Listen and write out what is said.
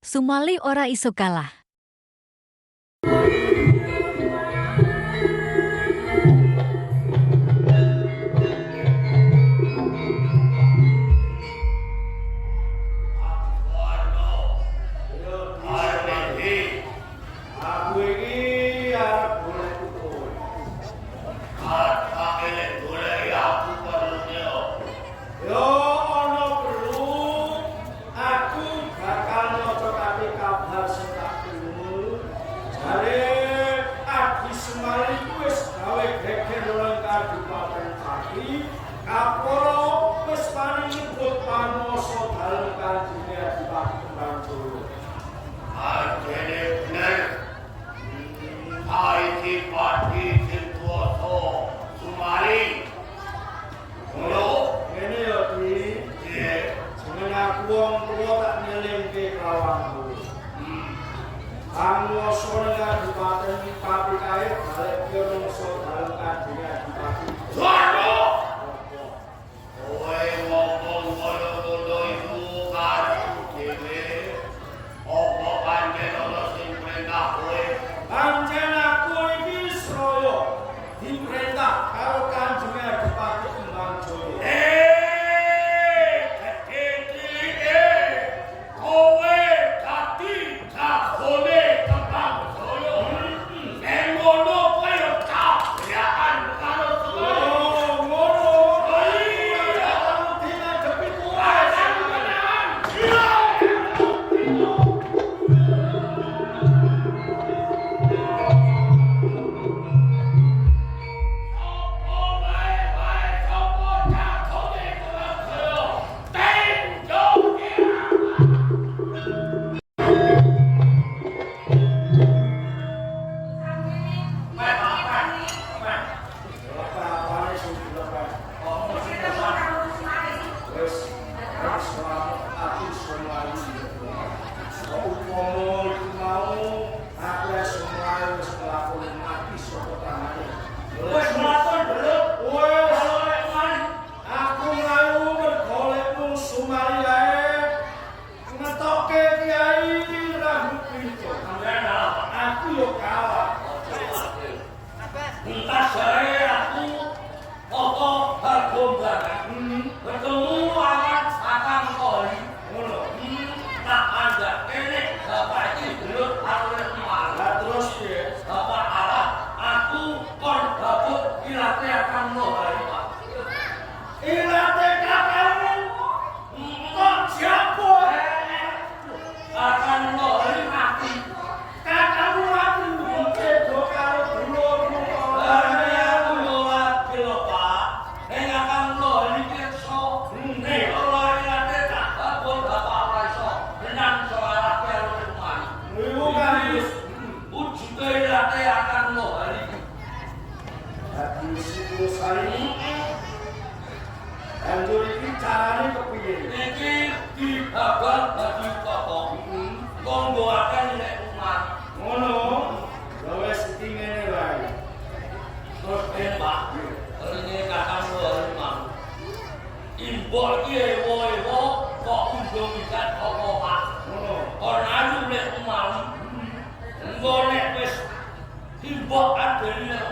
Sumali ora iso kalah. Aku iki arep golek kowe. Arep elek golek aku perlune opo? Yo ana perlu aku bakal nyocokake kabar sing tak krungu. Jare Adi Sumali iku wis gawe geger nang Kabupaten Pati. Kaporo wis paring nyebut panguwasa dalem Kanjeng Adipati Kembang Jaya. Ajene bener. Saiki Pati sing kuwasa Sumali. Ngono. Ngene ya, Di. Piye? Jeneng aku wong tuwa tak ngelingke kawanku. Panguwasa ning Kabupaten Pati kae balik ke mangsa dalem Kanjeng Adipati. Suara! Kowe ngomong ngono-ngono iku karepmu dhewe. Apa pancen ana sing perintah kowe? Pancen aku iki sraya diperintah karo Kanjeng Adipati Kembang Jaya. Eh, gedhe cilike. Kowe dadi jagone Kembang Jaya. Nek ngono kowe yo tabrakan karo Semar. Oh, ngono. Iya. Aku dingadepi kowe. Apa-apane sing dilepas. Wis, wis aku Sumali. Kok upama iku mau aku wis Sumali wis nglakoni mati saka tangane. Wes mlaku belum? Wis aku mlayu mergo lek mung Sumali ae ngetoke kiai rambut pintu. Aku yo kalah. Entas jae aku apa hargombangan. Bertemu awan sakang koli. Ngono. Tak andhake nek bapak iki gelut karo lek malah. Lah terus piye? Bapak arah aku kon babuk ilate akan lohari Pak. Ilate kakangmu kok siapa? Akan lohari mati. Kakangmu mati beda karo dulurmu kok. Barane aku yo adil lho Pak. Ning akan lohari pirsa. Nek ora ilate tak babuk bapak ora iso. Renang iso arah karo mari. Iku kan wis Wujude ilate akan lohari. dadi situ sari. Banjur iki carane kepiye? Iki dibabal dadi tokoh. Kanggo akeh nek umat. Ngono. Ya wis iki ngene wae. Terus ben Pak, rene kakang lohari mau. Imbok iki ewa-ewa kok unjung ikat apa Pak? Ngono. Ora ayu lek umali. Engko nek wis imbok adene lek